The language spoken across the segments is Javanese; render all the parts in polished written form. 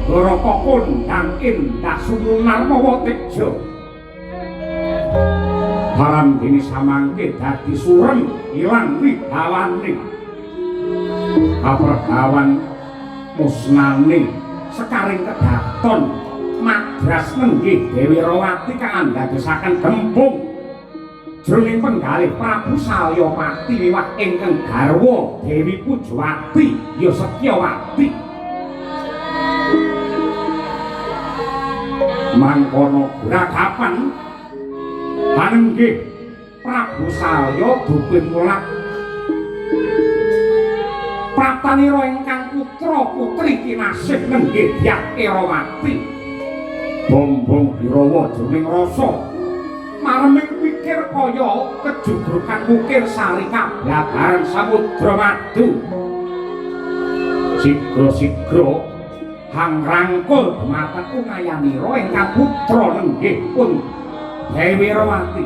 Baraka kondhang endah sumunar mawa teja. Barang dene samangke dadi surem ilang wibawane. Kaperbawan musnane sekaring kedaton madras nenggih Dewi Rawati kang andadosaken gempung jroning penggalih Prabu Salyapati miwah ingkang garwa Dewi Pujawati ya Setyawati. Mangkono gragapan panenggih Prabu Salya dupe mulat pratanira ingkang putra putri kinasih nenggih Dyah Erawati. Bombong birawa jroning rasa mareming pikir kaya kejugrukan mukir sari kablabaran samudra madu. Sigra-sigra hang rangkul dumateng ungayanira ingkang putra nenggih pun Dewi Rawati.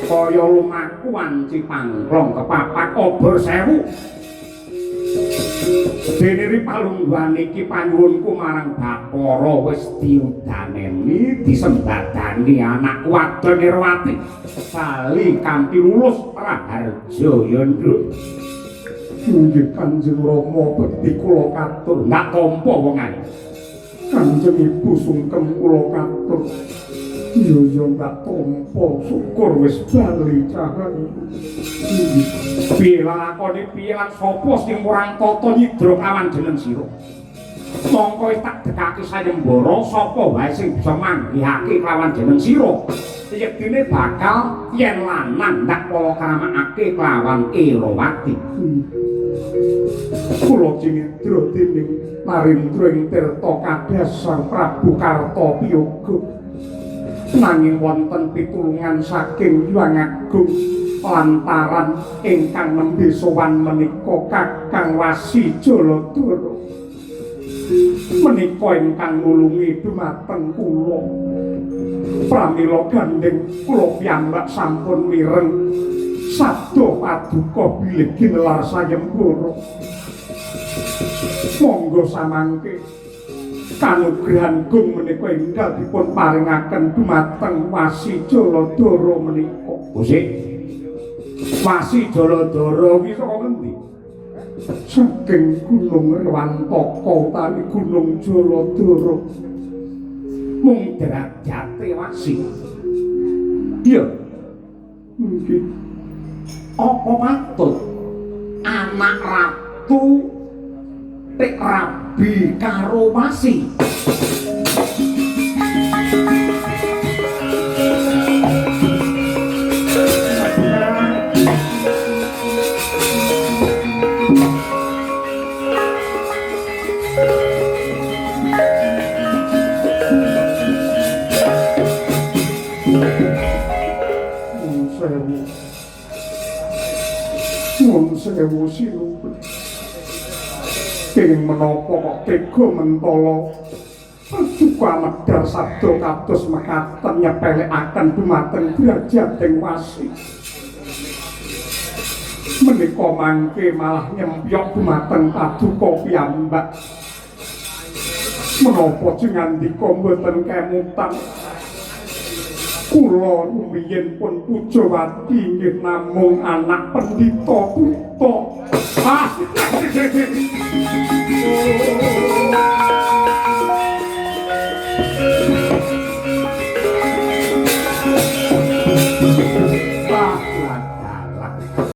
Kaya lumaku wanci pangklong kepapak obor sewu. Dene ri palungguhan iki panyuwunku marang Bathara wis diudaneni disembadani anakku wadon Nirwati bali kanthi lulus raharja ya nduk. Nggih Kanjeng Rama bekti kula katur. Ndak tampa wong ayu. Kanjeng Ibu sungkem kula katur. Iya ya ndak tampa, syukur wis bali cahayu. Piye lakone piye lan sapa sing murang tata nyidra kawan jeneng sira? Mongko wis tak dekake sayembara sapa wae sing bisa manggihake kelawan jeneng sira. Yektine bakal yen lanang ndak palakramakake kelawan Erawati. Kula cinidra dening Narendra ing tirta kadasar Prabu Kartapiyuga. Nanging wonten pitulungan saking Hyang Agung lantaran ingkang nembe sowan menika Kakang Wasi Jaladara. Menika ingkang nulungi dumateng kula. Pramila gandheng kula piyambak sampun mireng sabda paduka bilih ginelar sayembara. Monggo samangke kanugrahan gung menika enggal dipun paringaken dumateng Wasi Jaladara menika. Gusti, Wasi Jaladara kuwi saka ngendi? Saking Gunung Rewantaka utawi Gunung Jaladara. Mung derajate Wasi. Iya. Nggih. Apa patut anak ratu tek rabi karo Wasi? Nuwun sewu. Nuwun sewu sinuwun. Kenging menapa kok tega mentala paduka medhar sabda kados mekaten nyepelekaken dumateng derajating Wasi. Menika mangke malah nyempyok dumateng paduka piyambak. Menapa jengandika mboten kemutan? Kula rumiyin pun Pujawati nggih namung anak pendhita buta. Ah.